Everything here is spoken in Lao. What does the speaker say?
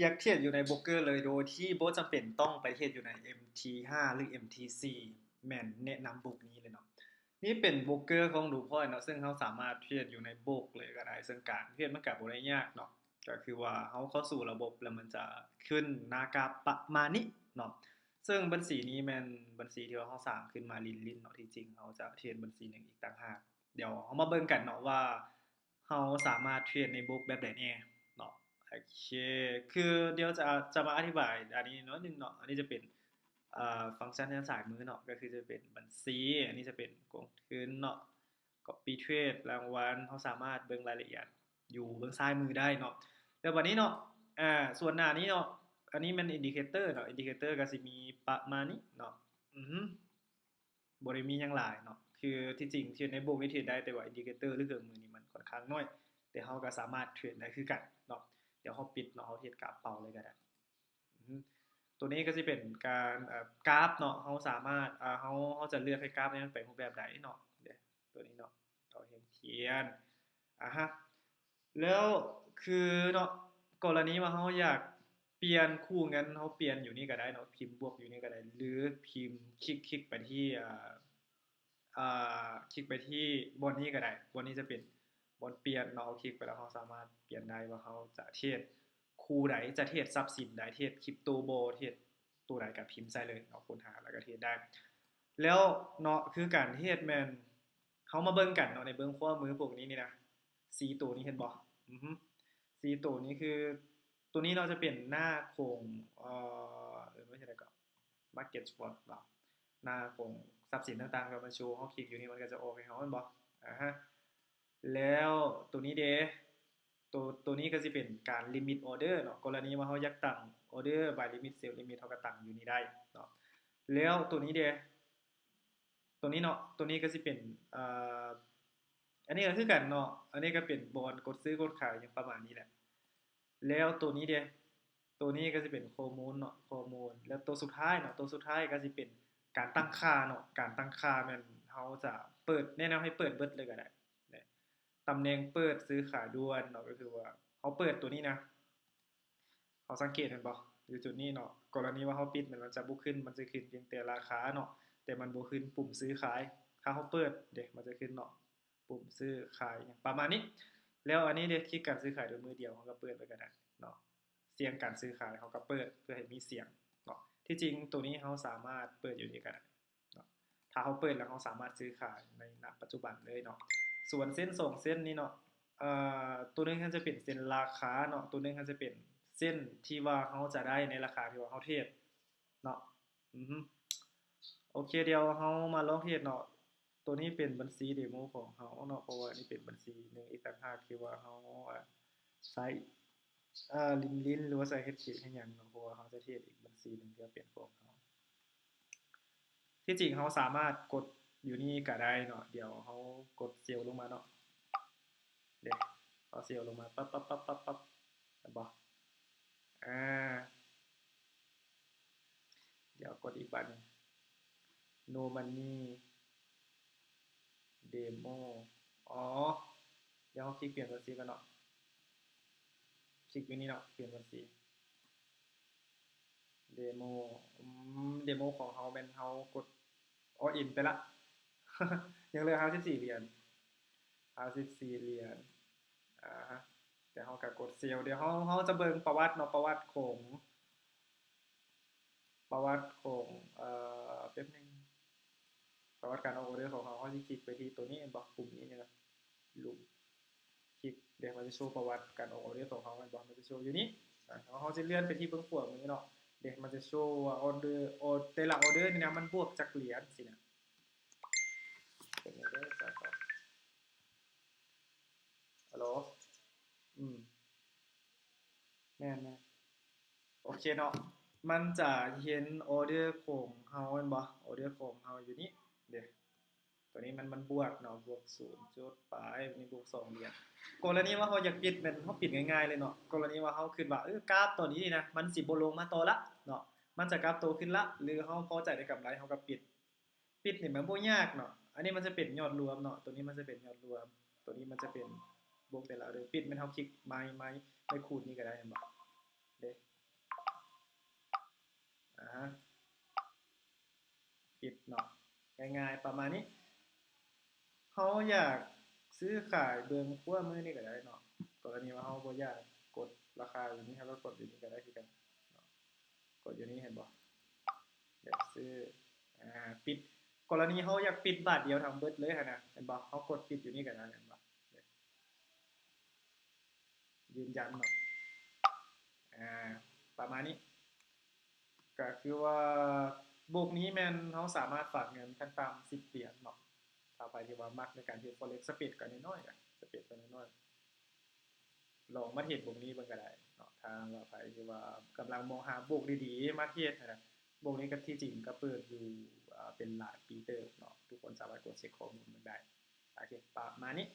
ຢາກເທຣດຢູ່ໃນໂບຣກເກີເລີຍ ໂດຍທີ່ບໍ່ຈຳເປັນຕ້ອງໄປເທຣດຢູ່ໃນເອັມທີຫ້າ ຫຼື ເອັມທີສີ່ ແມ່ນແນະນຳໂບຣກນີ້ເລີຍເນາະ. ນີ້ເປັນໂບຣກເກີຂອງ Dual Point ເນາະ ເຊິ່ງເຮົາສາມາດເທຣດຢູ່ໃນໂບຣກເລີຍກໍໄດ້ ເຊິ່ງການເທຣດມັນກໍບໍ່ໄດ້ຍາກເນາະ. ກໍຄືວ່າເຮົາເຂົ້າສູ່ລະບົບ ແລ້ວມັນຈະຂຶ້ນໜ້າກາບປະມານນີ້ເນາະ. ເຊິ່ງບັນຊີນີ້ແມ່ນບັນຊີທີ່ວ່າເຮົາສ້າງຂຶ້ນມາຫຼິ້ນໆເນາະ. ທີ່ຈິງເຮົາຈະເທຣດບັນຊີໜຶ່ງອີກຕ່າງຫາກ. ດຽວເຮົາມາເບິ່ງກັນເນາະວ່າ ເຮົາສາມາດເທຣດໃນໂບຣກແບບໃດແດ່ເນາະ. ໂອເຄ ຄືດຽວຈະ ຈະມາອະທິບາຍອັນນີ້ໜ້ອຍໜຶ່ງເນາະ. ອັນນີ້ຈະເປັນ ເອີ ຟັງຊັນທາງຊ້າຍມືເນາະ ກໍຄືຈະເປັນບັນຊີ, ອັນນີ້ຈະເປັນກອງທຶນເນາະ, Copy Trade ລາງວັນ, ເຮົາສາມາດເບິ່ງລາຍລະອຽດຢູ່ເບື້ອງຊ້າຍມືໄດ້ເນາະ. ແລ້ວບັດນີ້ເນາະ ອາ ສ່ວນໜ້ານີ້ເນາະ ອັນນີ້ແມ່ນ Indicator ເນາະ, Indicator ກໍຊິມີປະມານນີ້ເນາະ. ອື ບໍ່ໄດ້ມີຫຍັງຫຼາຍເນາະ. ຄືທີ່ຈິງເທຣດໃນໂບຣກນີ້ເທຣດໄດ້, ແຕ່ວ່າ Indicator ຫຼື ເຄື່ອງມືນີ້ມັນຂ້ອນຂ້າງໜ້ອຍ, ແຕ່ເຮົາກໍສາມາດເທຣດໄດ້ຄືກັນເນາະ. ດຽວເຮົາປິດເນາະ, ເຮົາເທດກາບເປົ່າເລີຍກໍໄດ້. ອື ຕົວນີ້ກໍຊິເປັນການ ເອີ ກາບເນາະ, ເຮົາສາມາດ ເຮົາ ເຮົາຈະເລືອກໃຫ້ກາບນີ້ມັນໄປຮູບແບບໃດເນາະ. ເດ ຕົວນີ້ເນາະ ເອົາແຮງທຽນ ອາຮະ ແລ້ວຄືເນາະ ກໍລະນີວ່າເຮົາຢາກປ່ຽນຄູ່ເງິນ, ເຮົາປ່ຽນຢູ່ນີ້ກໍໄດ້ເນາະ, ພິມບວກຢູ່ນີ້ກໍໄດ້ ຫຼື ພິມຄລິກ ຄລິກໄປທີ່ ອາ ຄລິກໄປທີ່ບ່ອນນີ້ກໍໄດ້. ບ່ອນນີ້ຈະເປັນບ່ອນປ່ຽນເນາະ, ເຮົາຄລິກໄປແລ້ວເຮົາສາມາດປ່ຽນໄດ້ວ່າເຮົາຈະເທຣດຄູ່ໃດ, ຈະເທຣດຊັບສິນໃດ, ເທຣດຄຣິບໂຕບໍ່, ເທຣດໂຕໃດກໍພິມໃສ່ເລີຍເນາະ, ຄົ້ນຫາແລ້ວກໍເທຣດໄດ້. ແລ້ວເນາະ ຄືການເທຣດແມ່ນ ເຮົາມາເບິ່ງກັນເນາະ ໃນເບື້ອງຂວາມືພວກນີ້ນີ້ນະ ສີ່ໂຕນີ້ເຫັນບໍ່? ອື ສີ່ໂຕນີ້ຄື ໂຕນີ້ເນາະ ຈະເປັນໜ້າໂຄງ ເອີ ເອີ້ນວ່າຈັ່ງໃດກໍ Market Watch ເນາະ, ໜ້າໂຄງຊັບສິນຕ່າງໆ ທີ່ວ່າມັນໂຊ ເຮົາຄລິກຢູ່ນີ້ ມັນກໍຈະອອກໃຫ້ເຮົາແມ່ນບໍ່? ອາຮະ ແລ້ວໂຕນີ້ເດ ໂຕ ໂຕນີ້ກໍຊິເປັນການ Limit Order ເນາະ, ກໍລະນີວ່າເຮົາຢາກຕັ້ງ Order Buy Limit Sell Limit ເຮົາກໍຕັ້ງຢູ່ນີ້ໄດ້ເນາະ. ແລ້ວໂຕນີ້ເດ ໂຕນີ້ເນາະ ໂຕນີ້ກໍຊິເປັນ ເອີ ອັນນີ້ກໍຄືກັນເນາະ, ອັນນີ້ກໍເປັນບ່ອນກົດຊື້ກົດຂາຍຫຍັງປະມານນີ້ແຫຼະ. ແລ້ວໂຕນີ້ເດ ໂຕນີ້ກໍຊິເປັນຂໍ້ມູນເນາະ, ຂໍ້ມູນ. ແລ້ວໂຕສຸດທ້າຍເນາະ, ໂຕສຸດທ້າຍກໍຊິເປັນການຕັ້ງຄ່າເນາະ, ການຕັ້ງຄ່າແມ່ນເຮົາຈະເປີດ ແນະນຳໃຫ້ເປີດເບິດເລີຍກໍໄດ້. ຕຳແໜ່ງເປີດຊື້ຂາຍດ່ວນເນາະ, ກໍຄືວ່າເຮົາເປີດໂຕນີ້ນະ ເຮົາສັງເກດເຫັນບໍ່ ຢູ່ຈຸດນີ້ເນາະ, ກໍລະນີວ່າເຮົາປິດແມ່ນມັນຈະບໍ່ຂຶ້ນ, ມັນຈະຂຶ້ນພຽງແຕ່ລາຄາເນາະ ແຕ່ມັນບໍ່ຂຶ້ນປຸ່ມຊື້ຂາຍ. ຖ້າເຮົາເປີດເດ ມັນຈະຂຶ້ນເນາະ ປຸ່ມຊື້ຂາຍຫຍັງປະມານນີ້. ແລ້ວອັນນີ້ເດ ຄລິກການຊື້ຂາຍໂດຍມືດຽວ ເຮົາກໍເປີດໄວ້ກໍໄດ້ເນາະ, ສຽງການຊື້ຂາຍເຮົາກໍເປີດເພື່ອໃຫ້ມີສຽງເນາະ. ທີ່ຈິງໂຕນີ້ເຮົາສາມາດເປີດຢູ່ນີ້ກໍໄດ້ ເນາະ, ຖ້າເຮົາເປີດແລ້ວເຮົາສາມາດຊື້ຂາຍໃນ ນະ ປັດຈຸບັນເລີຍເນາະ. ສ່ວນເສັ້ນສອງເສັ້ນນີ້ເນາະ ເອີ ຕົວໜຶ່ງຫັ້ນຈະເປັນເສັ້ນລາຄາເນາະ, ຕົວໜຶ່ງຫັ້ນຈະເປັນເສັ້ນທີ່ວ່າເຮົາຈະໄດ້ໃນລາຄາທີ່ວ່າເຮົາເທຣດເນາະ. ອື ໂອເຄ ດຽວເຮົາມາລອງເທຣດເນາະ. ຕົວນີ້ເປັນບັນຊີເດໂມຂອງເຮົາເນາະ, ເພາະວ່ານີ້ເປັນບັນຊີໜຶ່ງອີກຕ່າງຫາກທີ່ວ່າເຮົາ ອາ ໃຊ້ ເອີ ຫຼິ້ນໆ ຫຼືວ່າໃຊ້ເຮັດເທຣດເຮັດຫຍັງເນາະ, ເພາະວ່າເຮົາຈະເທຣດອີກບັນຊີໜຶ່ງທີ່ວ່າເປັນຂອງເຮົາ. ທີ່ຈິງເຮົາສາມາດກົດຢູ່ນີ້ກໍໄດ້ເນາະ, ດຽວເຮົາກົດເຊວລົງມາເນາະ. ເດ ເຮົາເຊວລົງມາປັບໆໆໆ ເຫັນບໍ່? ອາ ດຽວກົດອີກບາດໜຶ່ງ No Money Demo ອໍ ດຽວເຮົາຄລິກປ່ຽນບັນຊີກ່ອນເນາະ, ຄລິກຢູ່ນີ້ເນາະ ປ່ຽນບັນຊີ. ເດໂມ ອືມ ເດໂມຂອງເຮົາແມ່ນເຮົາກົດ All In ໄປລະ ຍັງເຫຼືອຫ້າສິບສີ່ຫຼຽນ ຫ້າສິບສີ່ຫຼຽນ ອາ ແຕ່ເຮົາກໍກົດເຊວ. ດຽວເຮົາ ເຮົາຈະເບິ່ງປະຫວັດເນາະ ປະຫວັດຂອງ ປະຫວັດຂອງ ເອີ ແປັບໜຶ່ງ ປະຫວັດການອອກອໍເດີຂອງເຮົາ. ເຮົາຊິຄລິກໄປທີ່ໂຕນີ້ ເຫັນບໍ່? ປຸ່ມນີ້ນີ້ນະ ລູກ ຄລິກ ເດ ມັນຈະໂຊປະຫວັດການອອກອໍເດີຂອງເຮົາ ແມ່ນບໍ່? ມັນຈະໂຊຢູ່ນີ້. ອາ ເຮົາ ເຮົາຊິເລື່ອນໄປທີ່ເບື້ອງຂວາມືເນາະ ເດ ມັນຈະໂຊວ່າອໍເດີ ອໍ ແຕ່ລະອໍເດີນີ້ນະ ມັນບວກຈັກຫຼຽນຊີ້ນະ. ເປັນໄງເດີສາວ? ຮັລໂຫຼ ອືມ ແມ່ນໆ ໂອເຄເນາະ ມັນຈະເຫັນອໍເດີຂອງເຮົາແມ່ນບໍ່? ອໍເດີຂອງເຮົາຢູ່ນີ້ເດ ຕົວນີ້ມັນ ມັນບວກເນາະ ບວກສູນຈຸດປາຍ ນີ້ບວກສອງຫຼຽນ. ກໍລະນີວ່າເຮົາຢາກປິດ ແມ່ນເຮົາປິດງ່າຍໆເລີຍເນາະ. ກໍລະນີວ່າເຮົາຄິດວ່າ ເອີ ກາບຕອນນີ້ນະ ມັນຊິບໍ່ລົງມາຕໍ່ລະເນາະ ມັນຈະກັບໂຕຂຶ້ນລະ ຫຼືເຮົາພໍໃຈໄດ້ກຳໄລ ເຮົາກໍປິດ. ປິດນີ້ມັນບໍ່ຍາກເນາະ. ອັນນີ້ມັນຈະເປັນຍອດລວມເນາະ ຕົວນີ້ມັນຈະເປັນຍອດລວມ ຕົວນີ້ມັນຈະເປັນບວກແຕ່ລະເດີ. ປິດແມ່ນເຮົາຄລິກໄມ້ ໄມ້ ໄມ້ຂູດນີ້ກໍໄດ້ ເຫັນບໍ່? ເດ້ ງ່າຍໆປະມານນີ້. ເຮົາຢາກຊື້ຂາຍເບິ່ງຂວາມືນີ້ກໍໄດ້ເນາະ, ກໍລະນີວ່າເຮົາບໍ່ຢາກກົດລາຄາຢູ່ນີ້ ເຮົາກໍກົດຢູ່ນີ້ກໍໄດ້ຄືກັນເນາະ. ກົດຢູ່ນີ້ເຫັນບໍ່? ຢາກຊື້ ອາ ປິດ, ກໍລະນີເຮົາຢາກປິດບາດດຽວທັງເບິດເລີຍຫັ້ນນະ ເຫັນບໍ່? ເຮົາກົດປິດຢູ່ນີ້ກໍໄດ້ ເຫັນບໍ່? ຢືນຢັນເນາະ ອາ ປະມານນີ້. ກໍຄືວ່າບວກນີ້ແມ່ນເຮົາສາມາດຝາກເງິນຂັ້ນຕ່ຳສິບຫຼຽນເນາະ. ຖ້າໃຜທີ່ວ່າມັກໃນການເທຣດ Forex, spread ກໍນ້ອຍໆ ນະ spread ກໍນ້ອຍໆ ລອງມາເທຣດບວກນີ້ເບິ່ງກໍໄດ້ເນາະ. ຖ້າວ່າໃຜທີ່ວ່າກຳລັງມອງຫາບວກດີໆມາເທຣດນະ, ບວກນີ້ກໍທີ່ຈິງກໍເປີດຢູ່ ອາ ເປັນຫຼາຍປີເຕີບເນາະ, ທຸກຄົນສາມາດກວດເຊັກຂໍ້ມູນເບິ່ງໄດ້. ໂອເຄ ປະມານນີ້.